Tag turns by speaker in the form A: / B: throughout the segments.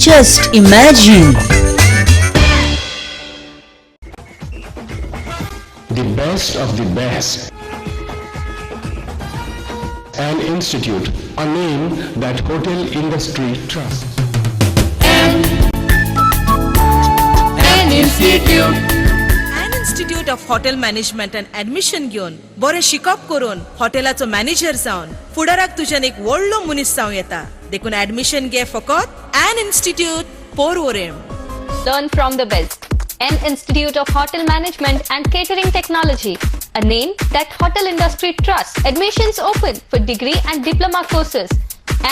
A: Just imagine.
B: The best of the best. An institute, a name that hotel industry trusts.
C: An institute.
D: An Institute of Hotel Management and admission घेवन बरें शिकप करून हॉटेलाचो manager जावन फुडाराक तुज्यान एक व्हडलो मनीस जावं येता. देखून ऍडमिशन घे फकत an institute, Porvorim.
E: Learn from the best. An Institute of Hotel Management and Catering Technology, a name that hotel industry trusts. Admissions open for degree and diploma courses.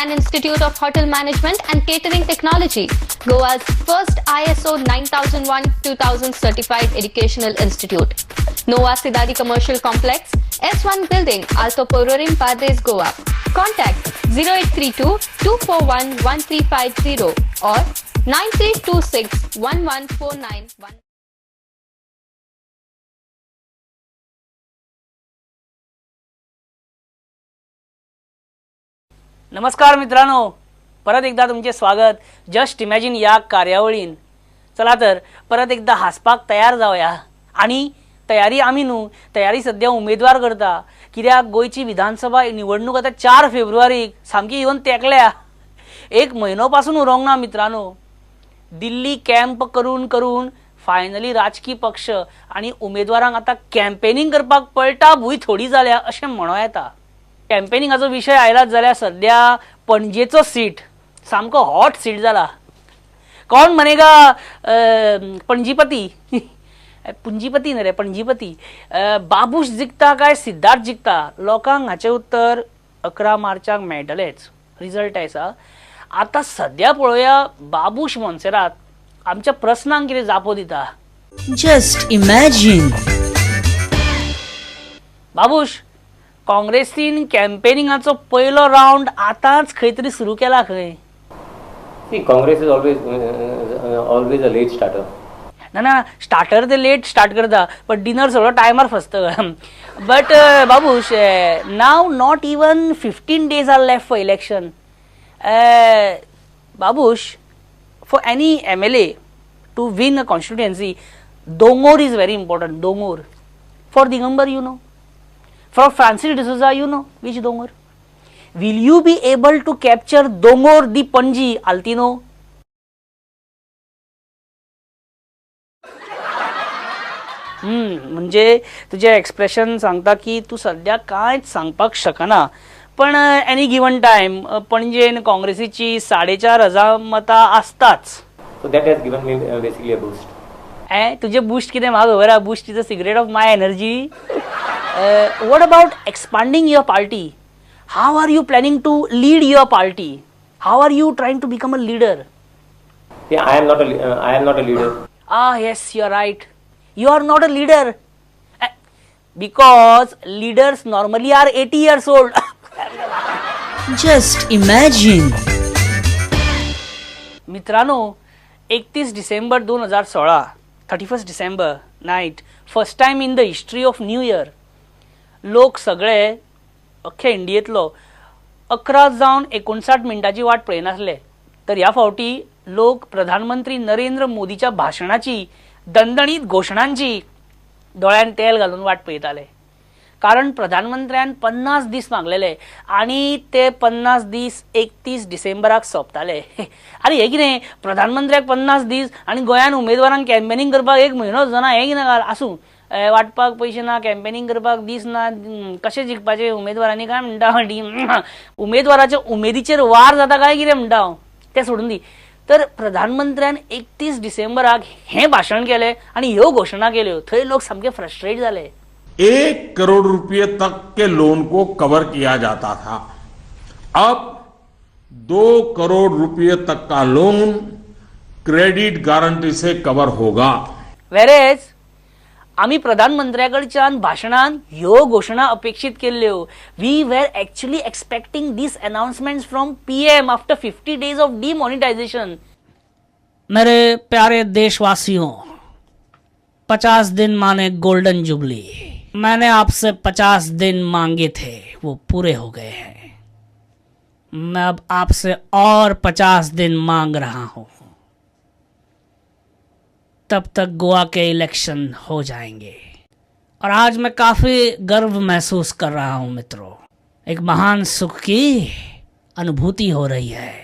E: An Institute of Hotel Management and Catering Technology, Goa's first ISO 9001-2000 certified educational institute. Nova Cidade Commercial Complex, S1 Building, Alto Porvorim, Pardes, Goa. Contact 0832 241 1350 or 9326 11491.
F: नमस्कार मित्रांनो, परत एकदा तुमचे स्वागत just imagine या कार्यावळीन. चला तर परत एकदा हांसपाक तयार जावया. आनी तयारी आमी न्हू, तयारी सद्या उमेदवार करता. कित्याक गोंयची विधानसभा निवडणूक आतां 4 फेब्रुवारीक सामकी येवन तेंकल्या. एक म्हयनो पासून उरोंक ना मित्रांनो. दिल्ली कॅम्प करून करून फायनली राजकी पक्ष आनी उमेदवारांक आतां कॅम्पेनींग करपाक पळटा भूंय थोडी जाल्या अशें म्हणूं येता. कॅम्पेनिंगाचो विशय आयलाच जाल्यार सद्या पणजेचो सीट सामको हॉट सीट जाला. कोण म्हणेगा पणजीपती, पुंजीपती न्ही रे, पणजीपती बाबूश जिखता काय सिद्धार्थ जिखता? लोकांक हाचें उत्तर 11 मार्चाक मेळटलेंच, रिजल्ट आसा. आतां सद्या पळोवया बाबूश मोन्सेरात आमच्या प्रस्नांक कितें जापो दिता.
A: Just imagine.
F: Babush, काँग्रेसीन कॅम्पेनिंगाचो पयलो रावंड आतांच खंय तरी सुरू केला खंय.
G: See, Congress is always always a late starter.
F: ना ना, स्टार्टर ते लेट स्टार्ट करता, पण डिनर सगळो टायमार फसता. But Babush, now not even 15 days are left for election. Babush, for any MLA to win a constituency, dongor is very important. Dongor for Digambar, you know, for Francis D'Souza, you know which dongor. Will you be able to capture dongor di Panaji Altino? म्हणजे तुजें expression सांगता की तूं सद्या कांयच सांगपाक शकना. पण एनी गिवन टायम पणजेन काँग्रेसीची 4,500 मतां आसताच.
G: So that has given me basically a boost.
F: तुजें बूस्ट कितें म्हाका खबर आहा. Boost is a cigarette of my energy. What about expanding your party? How are you planning to lead your party? How are you trying to become a leader?
G: Yeah, I am not a leader.
F: Ah, yes, you are right. You are not a leader. Because leaders normally are 80 years old.
A: Just imagine.
F: मित्रांनो, 31 December 2016, 31 December night, first time in the history of new year, लोक सगळे अख्ख्या इंडियेंतलो 11:59 वाट पळयनासले. तर ह्या फावटी लोक प्रधानमंत्री नरेंद्र मोदीच्या भाशणाची, दणदणीत घोशणांची दोळ्यान तेल घालून वाट पळयताले. कारण प्रधानमंत्र्यान 50 दीस मागलेले आनी ते 50 दीस 31 डिसेंबराक सोंपताले. आनी हें कितें, प्रधानमंत्र्याक 50 दीस आनी गोंयान उमेदवारांक कॅम्पेनींग करपाक एक म्हयनो जाना, हें कितें? आसूं, वाटपाक पयशे ना, कॅम्पेनींग करपाक दीस ना, कशें जिखपाचें उमेदवारांनी काय म्हणटा? उमेदवाराच्या उमेदीचेर वार जाता काय कितें म्हणटा हांव, तें सोडून दी. तर प्रधानमंत्र्यान 31 डिसेंबराक हें भाशण केलें आनी ह्यो घोशणा केल्यो. थंय लोक सामके फ्रस्ट्रेट जाले.
H: 1 करोड़ रुपए तक के लोन को कवर किया जाता था, अब 2 करोड़ रुपए तक का लोन क्रेडिट गारंटी से कवर होगा.
F: वेरेज आमी प्रधानमंत्र्याकडच्यान भाशणान ह्यो घोशणा अपेक्षीत केल्ल्यो. We were actually expecting these announcements from PM after 50 days of demonetisation. मेरे प्यारे देशवासियों, 50 दिन माने गोल्डन जुबली. मैंने आपसे 50 दिन मांगे थे, वो पूरे हो गए हैं. मैं अब आपसे और 50 दिन मांग रहा हूं. तब तक गोवा के इलेक्शन हो जाएंगे। और आज मैं काफ़ी गर्व महसूस कर रहा हूँ मित्रों, एक महान सुख की अनुभूति हो रही है।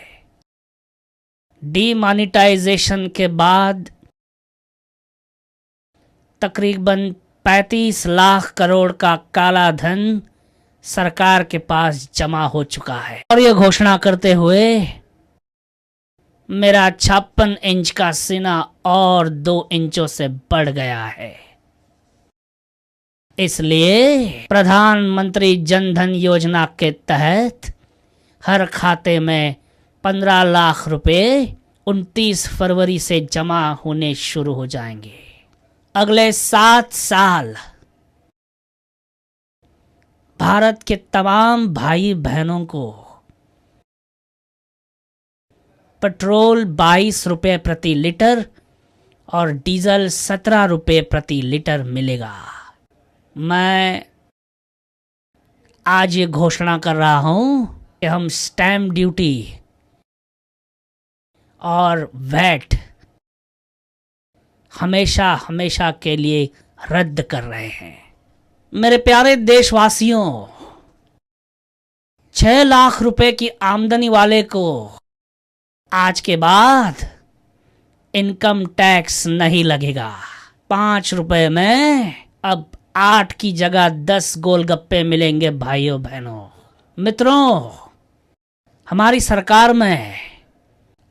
F: डीमोनेटाइजेशन के बाद तकरीबन 35 लाख करोड़ का काला धन सरकार के पास जमा हो चुका है। और ये घोषणा करते हुए मेरा 56 इंच का सीना और 2 इंचों से बढ़ गया है। इसलिए प्रधानमंत्री जनधन योजना के तहत हर खाते में 15 लाख रुपए 29 फरवरी से जमा होने शुरू हो जाएंगे। अगले 7 साल भारत के तमाम भाई बहनों को पेट्रोल 22 रुपये प्रति लीटर और डीजल 17 रुपये प्रति लीटर मिलेगा। मैं आज ये घोषणा कर रहा हूं कि हम स्टैम्प ड्यूटी और वैट हमेशा हमेशा के लिए रद्द कर रहे हैं। मेरे प्यारे देशवासियों, 6 लाख रुपए की आमदनी वाले को आज के बाद इनकम टैक्स नहीं लगेगा। 5 रुपए में अब 8 की जगह 10 गोलगप्पे मिलेंगे। भाइयों बहनों, मित्रों, हमारी सरकार में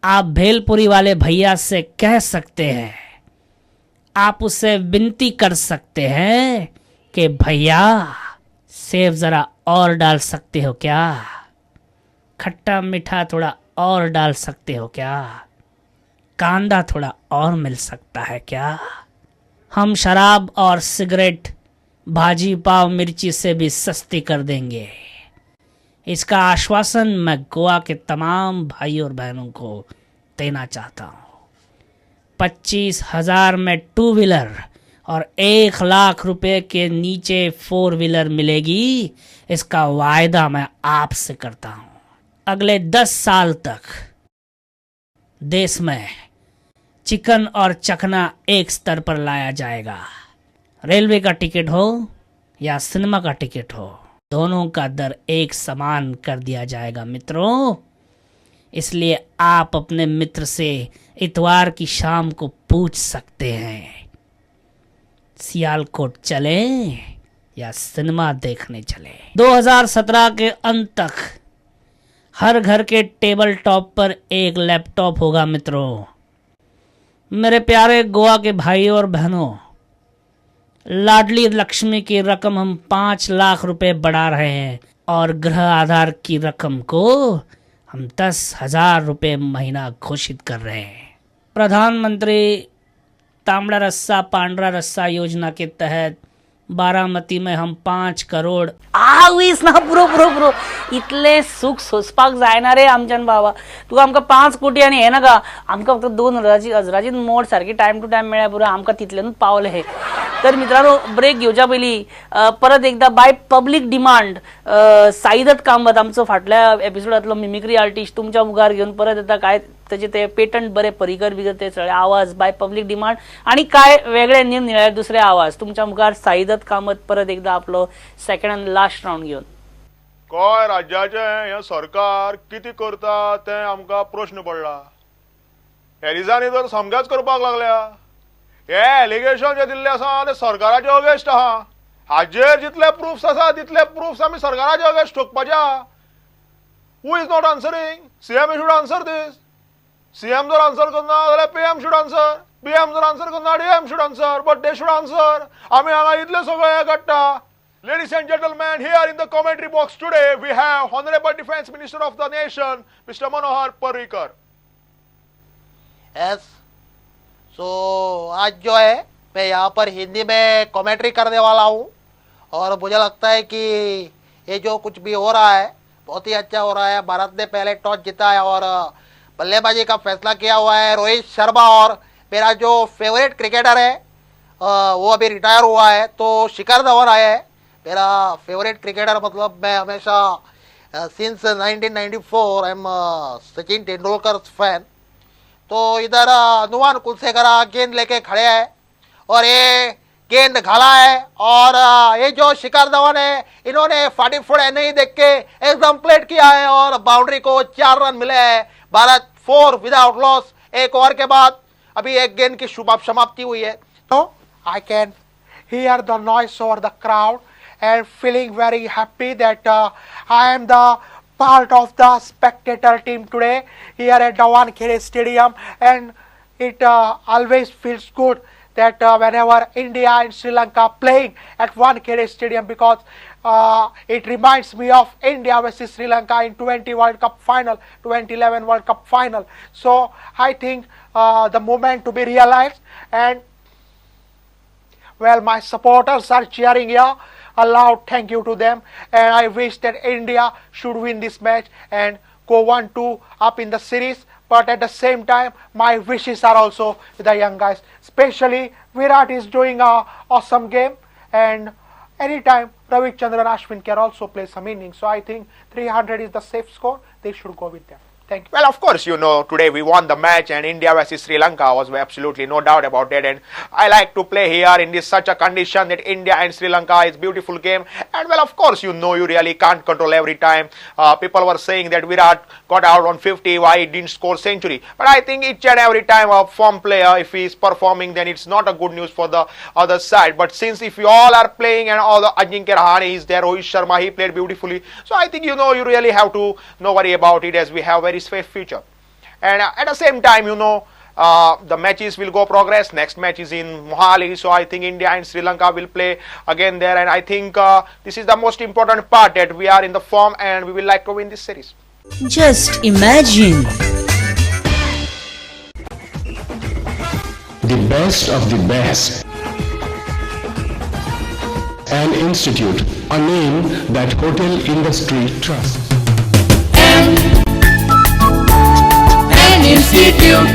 F: आप भेलपुरी वाले भैया से कह सकते हैं, आप उससे विनती कर सकते हैं कि भैया सेब ज़रा और डाल सकते हो क्या, खट्टा मीठा थोड़ा और डाल सकते हो क्या, कांदा थोड़ा और मिल सकता है क्या। हम शराब और सिगरेट भाजी पाव मिर्ची से भी सस्ती कर देंगे। इसका आश्वासन मैं गोवा के तमाम भाई और बहनों को देना चाहता हूँ। 25,000 में 2 व्हीलर और 1 लाख रुपए के नीचे 4 व्हीलर मिलेगी, इसका वायदा मैं आपसे करता हूँ। अगले 10 साल तक देश में चिकन और चखना एक स्तर पर लाया जाएगा। रेलवे का टिकट हो या सिनेमा का टिकट हो, दोनों का दर एक समान कर दिया जाएगा मित्रों। इसलिए आप अपने मित्र से इतवार की शाम को पूछ सकते हैं, सियालकोट चले या सिनेमा देखने चले। 2017 के अंत तक हर घर के टेबल टॉप पर एक लैपटॉप होगा मित्रों। मेरे प्यारे गोवा के भाई और बहनों, लाडली लक्ष्मी की रकम हम 5 लाख रुपए बढ़ा रहे हैं और गृह आधार की रकम को हम 10,000 रुपये महीना घोषित कर रहे हैं। प्रधानमंत्री तांबड़ा रस्सा पांडरा रस्सा योजना के तहत बारामती में हम 5 करोड़ आवीस ना पुरो पुरो पुरो इतले सुख सोसपाक जायना रे आमच्यान बाबा। तुका आमकां 5 कोटी आनी हें नाका, आमकां फक्त 2 हजाराची हजराची मोड सारकी टायम टू टायम मेळ्ळ्यार पुरो, आमकां तितल्यानूच पावले हे। तर मित्रांनो, ब्रेक घेवच्या पयलीं परत एकदा by public demand Saidatt Kamat आमचो फाटल्या एपिसोडांतलो मिमिक्री आर्टिस्ट तुमच्या मुखार घेवन परत येता। काय तेचे ते पेटंट बरे परिकर बिकर ते सगळे आवाज बाय पब्लीक डिमांड आणि काय वेगळे निरनिराळे दुसरे आवाज तुमच्या मुखार साईदत्त कामत परत एकदा आपलो सेकंड अँड लास्ट राउंड घेवन।
I: गोंय राज्याचें हें सरकार कितें करता तें आमकां प्रश्न पडला। एरिजांनी तर सामकेंच करपाक लागल्या। हे एलिगेशन जे दिल्ले आसा ते सरकाराचे अगेन्स्ट आहा। हाजेर जितले प्रुफ्स आसा तितले प्रुफ्स आमी सरकाराचे अगेन्स्ट ठोकपाचे आहा। Who is not answering? CM should answer this. CM जर आन्सर करना जाल्यार पीएम should answer, PM जर आन्सर करना DM should answer, but they should answer. आमी हांगा इतले सगळे हें काडटा। Ladies and gentlemen, here in the commentary box today we have Honorable Defense Minister of the nation, Mr. Manohar Parrikar.
J: Yes, so आज जो है मैं यहाँ पर हिंदी में कमेंट्री करने वाला हूँ और मुझे लगता है कि ये जो कुछ भी हो रहा है बहुत ही अच्छा हो रहा है। भारत ने पहले टॉस जीता है और बल्लेबाजी का फैसला किया हुआ है। रोहित शर्मा और मेरा जो फेवरेट क्रिकेटर है वो अभी रिटायर हुआ है, तो शिखर धवन आए हैं। मेरा फेवरेट क्रिकेटर मतलब मैं हमेशा since 1994 I am Sachin Tendulkar fan. तो इधर नुवान कुलसेकरा गेंद लेके खड़े हैं और ये गेंद घाला है और ये जो शिखर धवन है इन्होंने 44 नहीं देख के एकदम प्लेट किया है और बाउंड्री को 4 रन मिले हैं। Bharat 4 without loss 1 over K बाद अभी एक गेंद की शुभ समाप्ति हुई है। तो I can hear the noise over the crowd and feeling very happy that I am the part of the spectator team today here at the Wankhede Stadium, and it always feels good that whenever India and Sri Lanka playing at Wankhede Stadium, because it reminds me of India versus Sri Lanka in 20 World Cup final, 2011 World Cup final. So I think the moment to be realized, and well, my supporters are cheering here. A loud thank you to them, and I wish that India should win this match and go 1-2 up in the series. But at the same time, my wishes are also with the young guys. Especially Virat is doing a awesome game, and anytime Ravichandran Ashwin can also play some innings. So I think 300 is the safe score. They should go with them. Thank you.
I: Well, of course, you know, today we won the match and India versus Sri Lanka was absolutely no doubt about it. And I like to play here in this such a condition that India and Sri Lanka is beautiful game. And well, of course, you know, you really can't control every time. People were saying that Virat got out on 50, why he didn't score century. But I think each and every time a form player, if he is performing, then it's not a good news for the other side. But since if you all are playing and all the Ajinkya Rahane is there, Rohit Sharma, he played beautifully. So I think, you know, you really have to no worry about it, as we have very safe future. And at the same time, you know, the matches will go progress. Next match is in Mohali, so I think India and Sri Lanka will play again there. And I think this is the most important part, that we are in the form and we will like to win this series.
A: Just imagine.
B: The best of the best. An institute, a name that hotel industry trusts.
C: An Institute.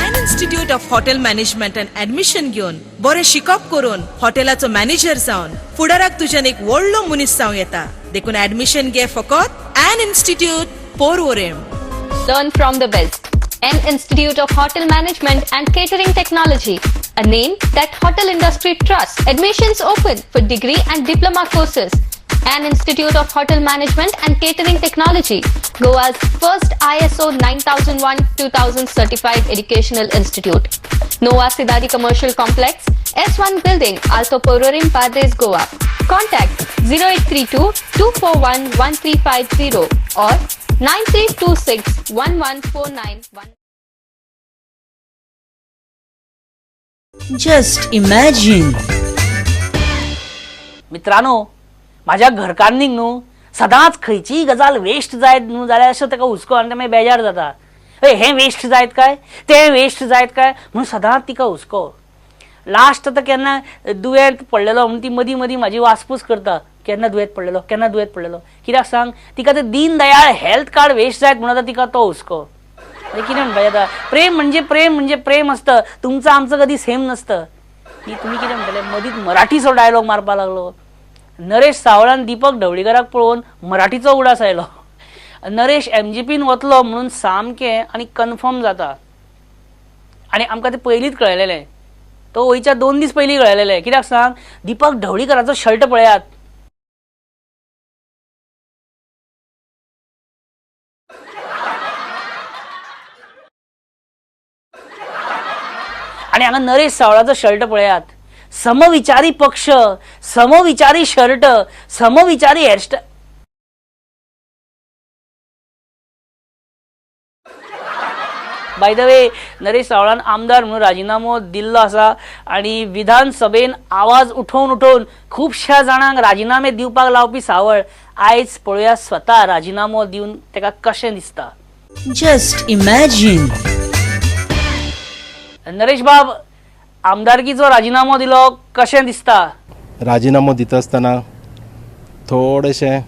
D: An Institute of Hotel Management and admission घेवन बरें शिकप करून हॉटेलाचो manager जावन फुडाराक तुज्यान एक व्हडलो मनीस जावं येता. देखून ऍडमिशन घे फकत An Institute, Porvorim.
E: Learn from the best. An Institute of Hotel Management and Catering Technology, a name that hotel industry trusts. Admissions open for degree and diploma courses. An Institute of Hotel Management and Catering Technology, Goa's first ISO 9001-2000 certified educational institute. Nova Sidari Commercial Complex, S1 Building, Alto Porvorim, Pardes, Goa. Contact 0832 241 1350 or 9326 11491.
A: Just imagine.
F: मित्रांनो, माझ्या घरकान्नीक न्हू सदांच खंयचीय गजाल waste जायत न्हू जाल्यार अशें ताका हुस्को आनी तें मागीर बेजार जाता. हें वेस्ट जायत काय, तें वेस्ट जायत काय म्हणून सदांच तिका हुस्को. लास्ट आतां केन्ना दुयेंत पडलेलो म्हणून ती मदीं मदीं म्हाजी वासपूस करता, केन्ना दुयेंत पडलेलो, केन्ना दुयेंत पडलेलो. कित्याक सांग, तिका तें दीनदयाळ हेल्थ कार्ड वेस्ट जायत म्हणून आतां तिका तो हुस्को. आनी कितें म्हणपाचें आतां, प्रेम म्हणजे प्रेम म्हणजे प्रेम आसता, तुमचो आमचो कदी सेम नासता. ती तुमी कितें म्हणटले, मदींच मराठीचो डायलॉग मारपाक लागलो. नरेश सावळान दीपक ढवळीकराक पळोवन मराठीचो उडास आयलो. नरेश एमजीपीन वतलो म्हणून सामकें आनी कन्फर्म जाता. आनी आमकां तें पयलींच कळलेलें, तो वयच्या 2 दीस पयलीं कळलेलें. कित्याक सांग, दीपक ढवळीकराचो शर्ट पळयात, आनी हांगा नरेश सावळाचो शर्ट पळयात. समविचारी पक्ष, समविचारी शर्ट, समविचारी hairstyle. By the way, Naresh सावळान आमदार म्हणून राजिनामो दिल्लो आसा आनी विधानसभेन आवाज उठोवन उठोवन खुबश्या जाणांक राजिनामे दिवपाक लावपी सावळ आयज पळोवया स्वता राजिनामो दिवन ताका कशें दिसता.
A: Just imagine.
F: Naresh बाब, आमदारकीचो राजिनामो दिलो, कशें दिसता?
K: राजिनामो दिता आसतना थोडेशें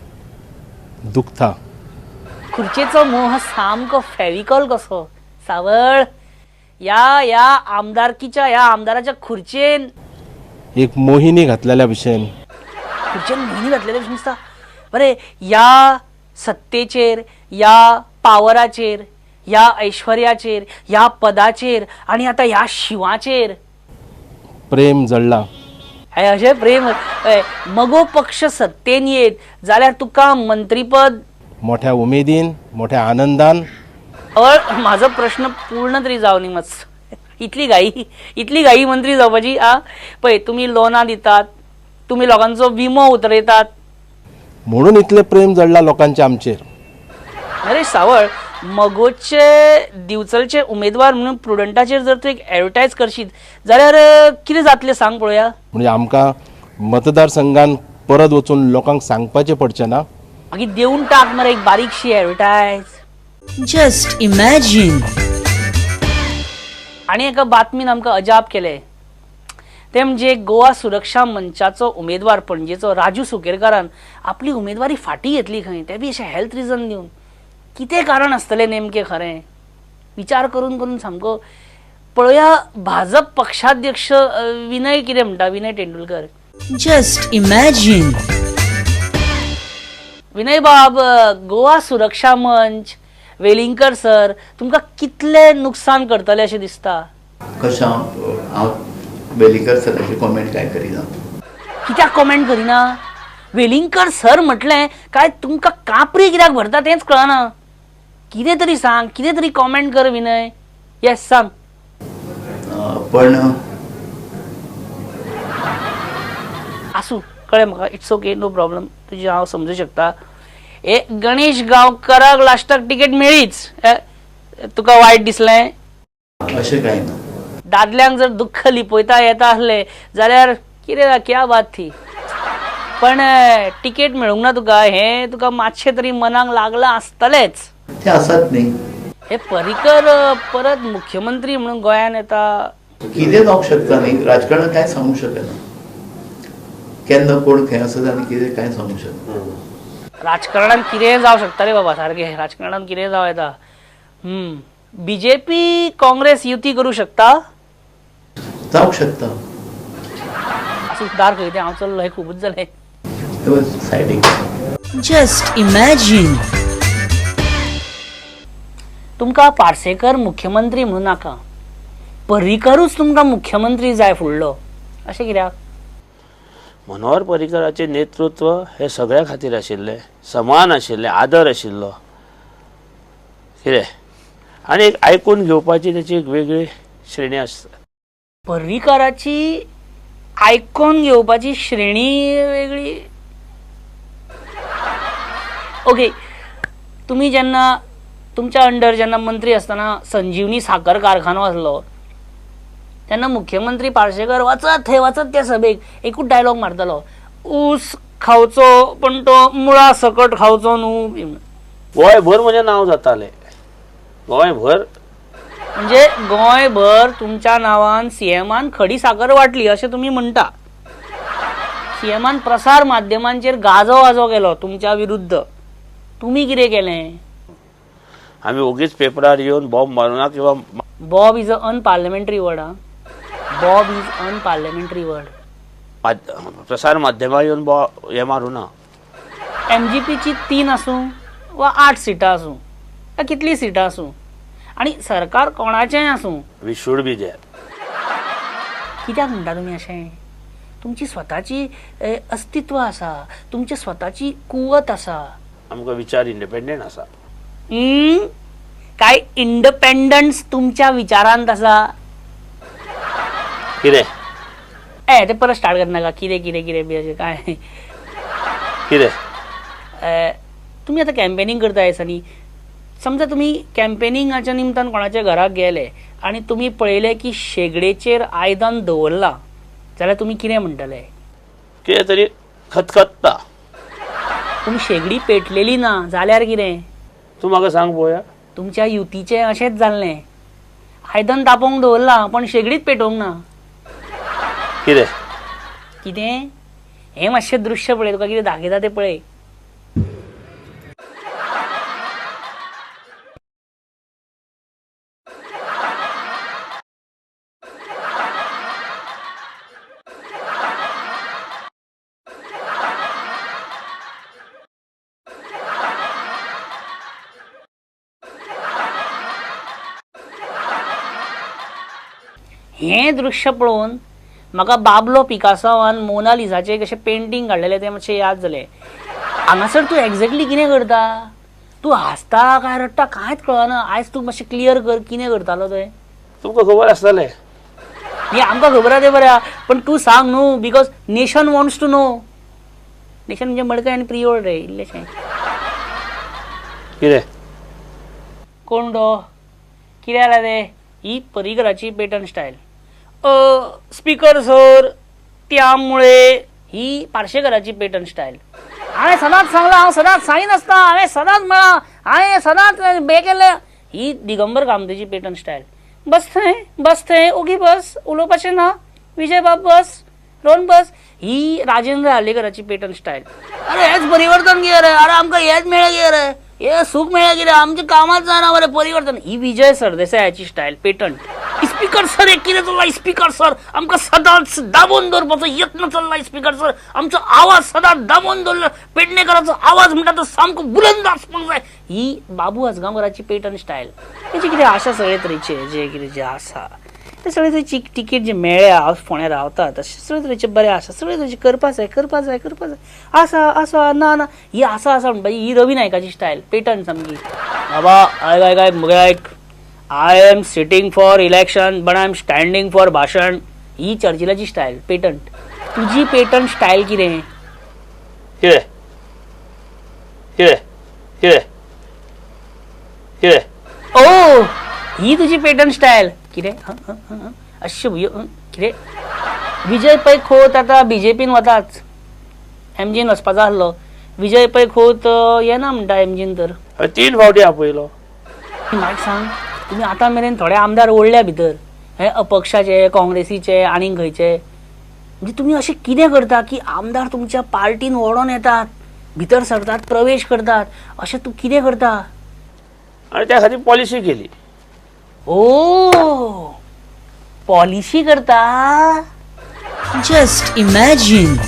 K: दुखता.
F: खुर्चेचो मोह सामको फेविकॉल कसो. सावळ ह्या ह्या आमदारकीच्या ह्या आमदाराच्या खुर्चेन
K: एक मोहिनी घातलेल्या भशेन,
F: खुर्चेन मोहिनी घातलेल्या भशेन दिसता. बरें, ह्या सत्तेचेर, ह्या पावराचेर, ह्या ऐश्वर्याचेर, ह्या पदाचेर आनी आतां ह्या शिवाचेर
K: प्रेम जडलां.
F: हे अशें प्रेम. मगो पक्ष सत्तेन येत जाल्यार तुका मंत्रीपद
K: मोठ्या उमेदीन, मोठ्या आनंदान.
F: म्हाजो प्रश्न पूर्ण तरी जावं न्ही मातसो. इतली घाई, इतली घाई मंत्री जावपाची. आ पळय, तुमी लोनां दितात, तुमी लोकांचो विमो उतरयतात,
K: म्हणून इतलें प्रेम जडलां लोकांचें आमचेर.
F: नरेश सावळ, मगोचे दिवचलचे उमेदवार म्हणून प्रुडंटाचेर जर तूं एक एडवर्टायज करशीत जाल्यार कितें जातलें सांग पळोवया.
K: म्हणजे आमकां मतदारसंघान परत वचून लोकांक सांगपाचें पडचें ना.
F: मागीर देवन टाक मरे एक बारीकशी एडवर्टायज.
A: Just imagine.
F: आनी एका बातमीन आमकां अजाप केलें तें म्हणजे गोवा सुरक्षा मंचाचो उमेदवार पणजेचो राजू सुकेरकारान आपली उमेदवारी फाटीं घेतली खंय, ते बी अशें हेल्थ रिजन दिवन. कितें कारण आसतलें नेमकें खरें विचार करून करून सामको पळोवया. भाजप पक्षाध्यक्ष विनय कितें म्हणटा, Vinay Tendulkar.
A: Just imagine.
F: Vinay बाब, गोवा सुरक्षा मंच, वेलिंगकर सर तुमकां कितलें नुकसान करतले अशें दिसता?
L: कशें हांव वेलिंगकर सराचे कॉमेंट काय करिना.
F: कित्याक कॉमेंट करिना? वेलिंगकर सर म्हटलें काय तुमकां कापरी कित्याक भरता तेंच कळना. कितें तरी सांग, कितें तरी कॉमेंट कर विनय. येस सांग.
L: पण
F: आसूं, कळ्ळें म्हाका, it's okay, no problem, तुजें हांव समजूं शकता. ए गणेश गांवकराक लास्टाक तिकेट मेळ्ळीच, तुका वायट दिसलें?
L: अशें कांय ना.
F: दादल्यांक जर दुख्ख लिपयता येता आसलें जाल्यार कितें क्या बात थी. पण तिकेट मेळूंक ना तुका हें तुका मातशें तरी मनाक लागलां आसतलेंच.
L: ते आसात न्ही.
F: हे पर्रीकर परत मुख्यमंत्री म्हणून गोंयान येता,
L: कितें जावंक शकता न्ही. राजकारणात कांय सांगूंक शकना, केन्ना कोण खंय आसत आनी कितें कांय सांगूंक शकना.
F: राजकारणान कितेंय जावं शकता रे बाबा, सारकें राजकारणान कितेंय जावं येता. बीजेपी काँग्रेस युती करूं शकता?
L: जावंक शकता.
F: आसूं, दार खंय तें, हांव चल्लो, हें खुबूच जालें.
L: सायडीक.
A: Just imagine.
F: तुमकां पार्सेकर मुख्यमंत्री म्हणून नाका, पर्रीकरूच तुमकां मुख्यमंत्री जाय फुडलो, अशें कित्याक?
M: मनोहर पर्रीकराचें नेतृत्व हें सगळ्या खातीर आशिल्लें, समान आशिल्लें, आदर आशिल्लो कितें, आनी एक आयकून घेवपाची तेची एक वेगळी श्रेणी आसता.
F: पर्रीकराची आयकून घेवपाची श्रेणी वेगळी. ओके, तुमी जेन्ना तुमच्या अंडर जेन्ना मंत्री आसतना संजीवनी साखर कारखानो आसलो तेन्ना मुख्यमंत्री पार्सेकर वचत थंय, वचत त्या सभेक एकूच डायलॉग मारतालो, ऊस खावचो पण तो मुळा सकट खावचो न्हू.
M: गोंयभर म्हजें नांव जातालें, गोंयभर.
F: म्हणजे गोंयभर तुमच्या नांवान सीएमान खडी साखर वांटली अशें तुमी म्हणटा. सीएमान प्रसार माध्यमांचेर गाजो वाजो केलो तुमच्या विरुद्ध, तुमी कितें केलें?
M: आमी ओगीच पेपरार येवन बॉम्ब मारुना किंवा
F: bomb is a unparliamentary word. Ah, bomb is unparliamentary word.
M: प्रसार माध्यमां येवन हें मारुना.
F: एमजीपीची 3 आसूं वा 8 सिटां आसूं वा कितलीं सिटां आसूं आनी सरकार कोणाचेंय आसूं,
M: we should be there.
F: कित्याक म्हणटा तुमी अशें? तुमची स्वताची अस्तित्व आसा, तुमची स्वताची कुवत आसा.
M: आमकां विचार इंडिपेंडंट आसा.
F: काय इंडिपेंडन्स तुमच्या विचारांत आसा?
M: कितें?
F: ए ते परत स्टार्ट करनाका. कितें कितें कितें बी अशें काय
M: कितें?
F: तुमी आतां कॅम्पेनींग करता दिसांनी, समजा तुमी कॅम्पेनिंगाच्या निमतान कोणाच्या घराक गेले आनी तुमी पळयलें की शेगडेचेर आयदन दवरलां जाल्यार तुमी कितें म्हणटले?
M: कितें तरी खतखत्ता.
F: तुमी शेगडी पेटलेली ना जाल्यार कितें?
M: तूं म्हाका सांग पळोवया.
F: तुमच्या युतीचें अशेंच जाल्लें, आयदन तापोवंक दवरलां पण शेगडीच पेटोवंक ना.
M: कितें
F: कितें हें मातशें दृश्य पळय, तुका कितें दाखयता तें पळय. हें दृश्य पळोवन म्हाका बाबलो पिकासावान मोनालिसाचें कशें पेंटींग काडलेलें तें मातशें याद जालें. हांगासर तूं एग्जॅक्टली कितें करता? तूं हांसता काय रडटा कांयच कळना. आयज तूं मातशें क्लियर कर, कितें करतालो थंय?
M: तुमकां खबर आसतलें.
F: न्ही, आमकां खबर आसा तें बरें आहा, पण तूं सांग न्हू, because nation wants to know. Nation म्हणजे मडकय आनी प्रियोळ रे, इल्लेशें.
M: कितें?
F: कोण तो? कितें जालां तें? ही पर्रीकराची पेटर्न स्टायल. स्पीकर सर, त्यामुळे ही पार्शेकराची पेटर्न स्टायल. हांवें सदांच सांगलां, हांव सदांच सांगिनासता, हांवें सदांच म्हळां, हांवें सदांच हें केलें. ही दिगंबर कामतीची पेटर्न स्टायल. बस थंय, बस थंय, ओगी बस, उलोवपाचें ना, विजय बाब बस, रोहन बस. ही राजेंद्र आर्लेकराची पेटर्न स्टायल. अरे हेच परिवर्तन कितें रे, अरे आमकां हेच मेळ्ळें कितें रे, हे सूख मेळ्ळें कितें, आमचें कामाच जायना मरे परिवर्तन. ही विजय सरदेसायाची स्टायल पेटर्न. स्पीकर सर, एक कितें चल्लां स्पीकर सर, आमकां सदांच दाबोवन दवरपाचो यत्न चल्ला स्पीकर सर, आमचो आवाज सदांच दाबोवन दवरला, पेडणेकराचो आवाज म्हणटा तो सामको बुलंद आसपाक जाय. ही बाबू आजगांवकाराची पेटर्न स्टायल. तेजे कितें आसा सगळे तरेचे जे कितें जे आसा ते सगळे तरेची तिकेट जे मेळ्ळ्या, हांव फोंड्या रावता तशें सगळे तरेचे बरें आसा, सगळे तरेचे करपा जाय, करपा जाय, करपा जाय, आसा आसा ना ना, ही आसा आसा म्हणपाची. ही रवी नायकाची स्टायल पेटर्न सामकी. बाबा आयक आयक आयक म्हगे आयक, I am sitting for election but I am standing for भाशण. ही चर्चिलाची स्टायल पेटर्न. तुजी पेटर्न स्टायल कितें?
M: कितें कितें कितें कितें?
F: ओ, ही तुजी पेटर्न स्टायल कितें? अश्शे भुयो कितें? विजय पै खोत आतां बीजेपीन वताच, एमजीन वचपाचो आसलो. विजय पै खोत येना म्हणटा एमजीन तर.
M: 3 फावटी आपयलो.
F: म्हाका सांग, तुमी आतां मेरेन थोडे आमदार ओडल्या भितर, हे अपक्षाचे, काँग्रेसीचे, आनीक खंयचे, म्हणजे तुमी अशें कितें करता की आमदार तुमच्या पार्टीन ओडोन येतात, भितर सरतात, प्रवेश करतात, अशें तूं कितें करता?
M: आनी त्या खातीर पॉलिसी केली.
F: ओ, पॉलिसी करता?
A: Just imagine.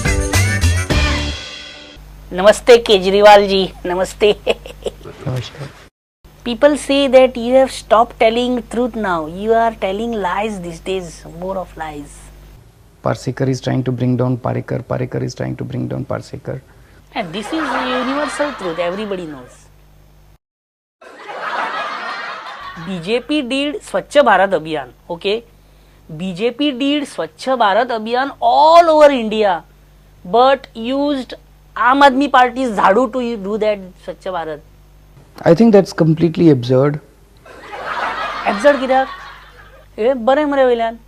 F: नमस्ते केजरीवाल जी, नमस्ते.
N: नमस्कार.
F: People say that you have stopped telling truth now. You are telling lies these days, more of lies.
N: Parsekar is trying to bring down Parrikar. Parrikar is trying to bring down Parsekar.
F: And this is universal truth, everybody knows. BJP did Swachh Bharat Abhiyan, okay? BJP did Swachh Bharat Abhiyan all over India, but used Aam Aadmi Party's Zhadu to do that Swachh Bharat.
N: I think that's completely absurd.
F: Absurd कित्याक? हे बरें मरे वयल्यान.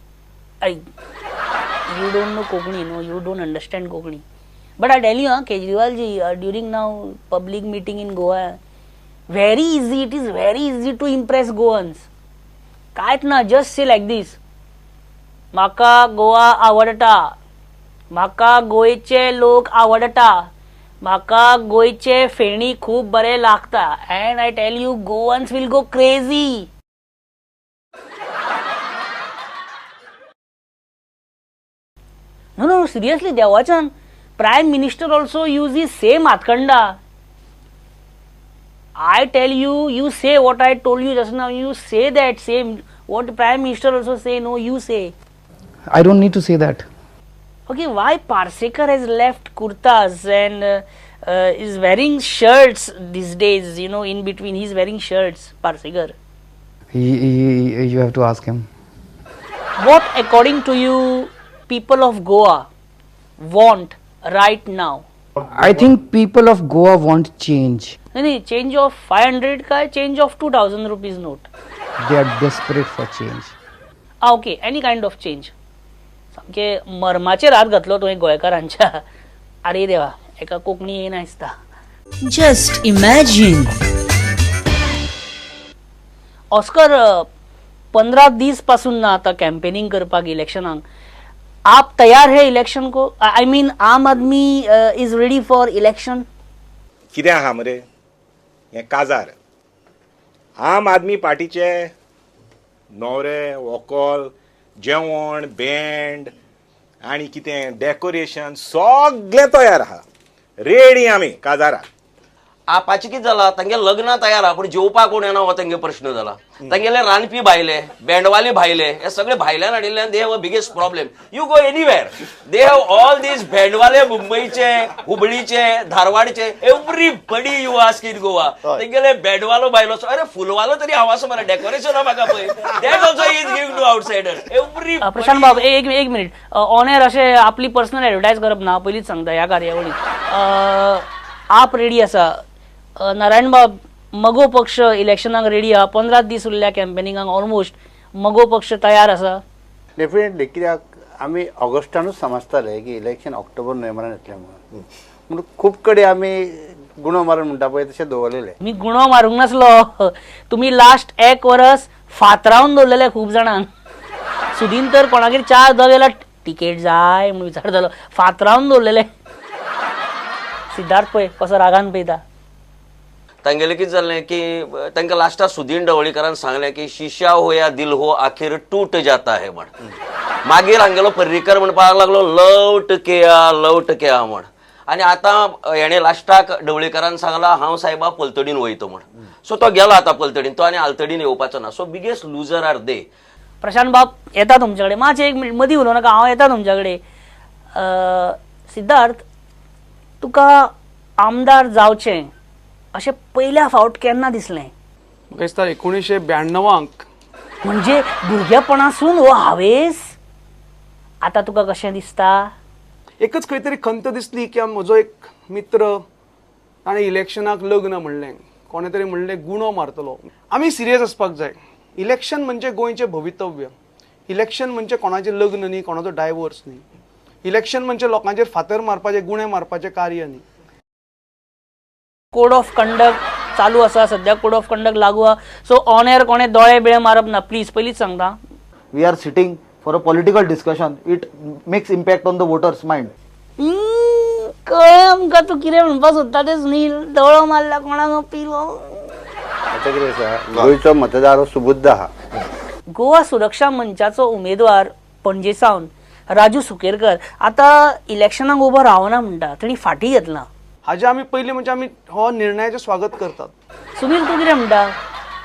F: You don't know Konkani, no, you don't understand Konkani. But I tell you, Kejriwal ji, during now public meeting in Goa, very easy, it is very easy to impress Goans. कांयच ना, just say like this, म्हाका गोवा आवडटा, म्हाका गोंयचे लोक आवडटा, म्हाका गोंयचे फेणी खूब बरे लागता. And I tell you, Goans will go crazy. No no, seriously, देवाच्यान prime minister also use the same हातखंडा. I tell you, you say what I told you just now, you say that same, what Prime Minister also say, no, you say.
N: I don't need to say that.
F: Okay, why Parsekar has left kurtas and is wearing shirts these days, you know, in between he is wearing shirts, Parsekar.
N: You have to ask him.
F: What, according to you, people of Goa want right now?
N: I think people of Goa want change.
F: नहीं, change of 500 का change of 2000 rupees note.
N: They are desperate for change.
F: Okay, any kind of change. सामके मर्माचेर हात घातलो तुवें गोंयकारांच्या. अरे देवा, एका कोंकणी येना दिसता.
A: Just imagine.
F: Oscar, 15 दीस पासून ना आता कॅम्पेनिंग करपाक इलेक्शनाक. आप तयार है इलेक्शन को? I mean Aam Aadmi is ready for election?
O: कितें आहा मरे हें काजार आम आदमी पार्टीचे न्हवरे व्हंकल जेवण बँड आनी कितें डेकोरेशन सगळें तयार आहा, रेडी आमी काजाराक.
P: आपाचें कितें जालां, तांगे लग्नां तयार आहा पूण जेवपाक कोण येना हो तेंगे प्रश्न जाला. तांगेले रांदपी भायले, बँडवाले भायले, हे सगळे भायल्यान हाडिल्ल्यान they have a biggest problem. You go anywhere, they have all these बँडवाले, मुंबईचे, हुबळीचे, धारवाडचे, everybody you ask in Goa, तेंगेले बँडवालो भायलो. अरे फुलवालो तरी हांव आसा मरे, डेकोरेशन म्हाका पळय, that also is giving to outsider every.
F: Prashant बाब, एक एक मिनिट. ऑन एअर अशें आपली पर्सनल एडवर्टायज करप ना, पयलींच सांगता. ह्या कार्यावळीत आप रेडी आसा. नारायण बाब, मगो पक्ष इलेक्शनाक रेडी आहा. 15 दीस उरल्या कॅम्पेनिंगाक ऑलमोस्ट. मगो पक्ष तयार आसा?
Q: डेफिनेटली, कित्याक आमी ऑगस्टानूच समजताले की इलेक्शन ऑक्टोबर नोव्हेंबरान येतलें म्हणून. म्हणून खूब कडेन आमी गुणो मारून म्हणटा पळय तशें दवरलेले.
F: मी गुणो मारूंक नासलो, तुमी लास्ट एक वरस फातरावन दवरलेले खूब जाणांक. सुदीन तर कोणागेर 4 दव गेला तिकेट जाय म्हणून विचारतालो, फातरावन दवरलेले. सिद्धार्थ पळय कसो रागान पळयता.
P: तांगेलें कितें जालें की तांकां लास्टाक सुदीन ढवळीकरान सांगलें की शिशा हो या दिल हो आखीर टूट जाता है म्हण. मागीर हांगेलो पर्रीकर म्हणपाक लागलो लवट केया लवट केया म्हण. आनी आतां हेणें लास्टाक ढवळीकरान सांगलां हांव सायबा पलतडीन वयतो म्हण. सो तो गेलो आतां पलतडीन, तो आनी आलतडीन येवपाचो ना. So biggest loser are they.
F: Prashant बाब, येता तुमच्या कडेन. मातशें एक मिनिट मदीं उलोवं नाका, हांव येता तुमच्या कडेन. सिद्धार्थ, तुका आमदार जावचें अशें पयल्या फावट केन्ना दिसलें?
R: म्हाका दिसता 1992.
F: म्हणजे भुरगेपणासून हो हावेस. आतां तुका कशें दिसता?
R: एकच खंय तरी खंत दिसली की म्हजो एक मित्र ताणें इलेक्शनाक लग्न म्हणलें, कोणें तरी म्हणलें गुणो मारतलो. आमी सिरियस आसपाक जाय. इलेक्शन म्हणजे गोंयचें भवितव्य. इलेक्शन म्हणजे कोणाचें लग्न न्ही, कोणाचो डायवोर्स न्ही. इलेक्शन म्हणजे लोकांचेर फातर मारपाचें, गुणे मारपाचें कार्य न्ही.
F: कोड ऑफ कंडक्ट चालू आसा सध्या, कोड ऑफ कंडक्ट लागू आसा. सो ऑन एअर कोणें दोळे बिळे मारप ना प्लीज, पयलींच सांगता.
S: We are sitting for a political discussion, it makes impact on the voters mind.
F: कळ्ळें आमकां तूं कितें म्हणपाक सोदता तें. सुनील, दोळो मारला कोणाक पिलो.
Q: आतां कितें आसा, गोंयचो मतदार हो सुबुद्ध आहा.
F: गोवा सुरक्षा मंचाचो उमेदवार पणजे सावन राजू सुकेरकर आतां इलेक्शनाक उबो रावना म्हणटा, तेणी फाटीं घेतला.
R: हाजे आमी पयलीं म्हणजे आमी हो निर्णयाचें स्वागत करतात.
F: सुनील, तूं कितें म्हणटा?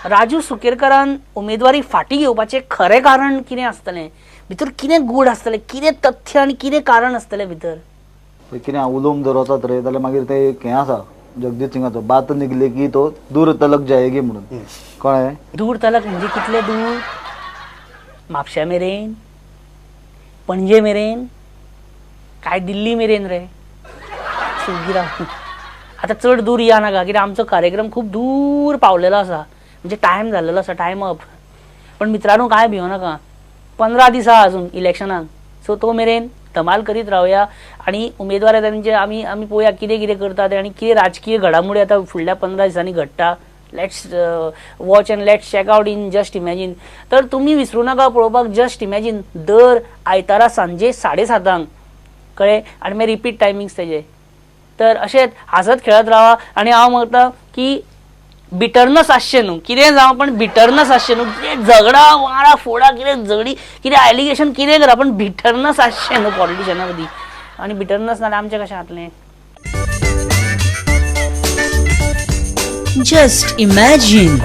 F: राजू सुकेरकरान उमेदवारी फाटीं घेवपाचें खरें कारण कितें आसतलें? भितर कितें गूढ आसतलें, कितें तथ्य आनी कितें कारण आसतलें भितर?
S: कितें उलोवंक जर वचत रे जाल्यार मागीर तें एक हें आसा जगजीत सिंगाचो, बात निकले की तो दूर तलक जायगी म्हणून. कळ्ळें?
F: दूर तलक म्हणजे कितले दूर? म्हापश्या मेरेन, पणजे मेरेन, काय दिल्ली मेरेन रे? सुगीर आतां चड दूर या नाका, कित्याक आमचो कार्यक्रम खूब दूर पावलेलो आसा, म्हणजे टायम जाल्लेलो आसा, टायम अप. पण मित्रांनो काय भियो नाका, 15 दीस आहा अजून इलेक्शनाक. सो तो मेरेन धमाल करीत रावया आनी उमेदवार तांचे आमी आमी पळोवया कितें कितें करता ते आनी कितें राजकीय घडामोडी आतां फुडल्या 15 दिसांनी घडटा. Let's watch and let's check out in just imagine. तर तुमी विसरूं नाका पळोवपाक जस्ट इमॅजीन दर आयतारा सांजे 7:30, कळ्ळें? आनी मागीर रिपीट टायमिंग्स तेजे. तर अशेंच हांसत खेळत रावा. आनी हांव म्हणटा की बिटरनस आसचें न्हू, कितें जावं पण बिटरनस आसचें न्हू. कितें झगडा वाडा फोडा, कितें झगडी, कितें एलिगेशन कितें करा, पण बिटरनस आसचें न्हू पॉलिटिशना मदीं. आनी बिटरनस नाल्यार आमचें कशें जातलें?
A: Just imagine.